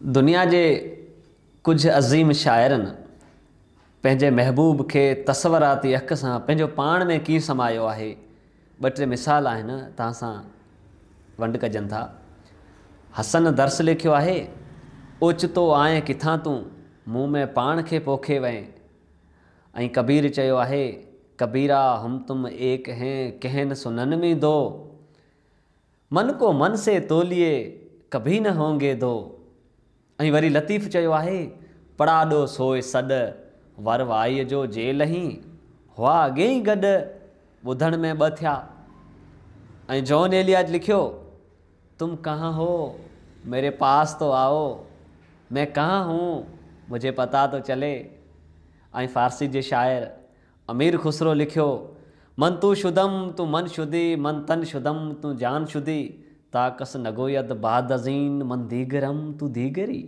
دنيا جي ڪجهه عظيم شاعرن پنهنجي محبوب کي تصوراتي اک سان پنهنجو پاڻ ۾ ڪيئن سمايو آهي، ٻه ٽي مثال آهن توهان سان ونڊ ڪجن ٿا. حسن درس لکيو آهي، اوچتو آئين ڪٿان تون، مون ۾ پاڻ کي پوکي وئين. ۽ ڪبير چيو آهي، ڪبيرا هم تم ايڪ هين ڪهن سنن ۾ دو. من ڪو من سي توليي ڪڀي نه هونگي دو. ۽ وري لطيف چيو آهي، پڙاڏو سوئي سڏ، ور وائيء جو جي لهين، هئا اڳي ئي گڏ، ٻڌڻ ۾ ٻه ٿيا. ۽ جان ايلياج لکيو، تم ڪهان هو، ميري پاس تو آئو، مين ڪهان هون، مجهي پتا تو چلي. ۽ فارسي جي شاعر امير خسرو لکيو، من تو شدم تو من شدي من تن شدم تو جان شدي تا ڪس نگويد بعد ازين من ديگرم تو ديگري.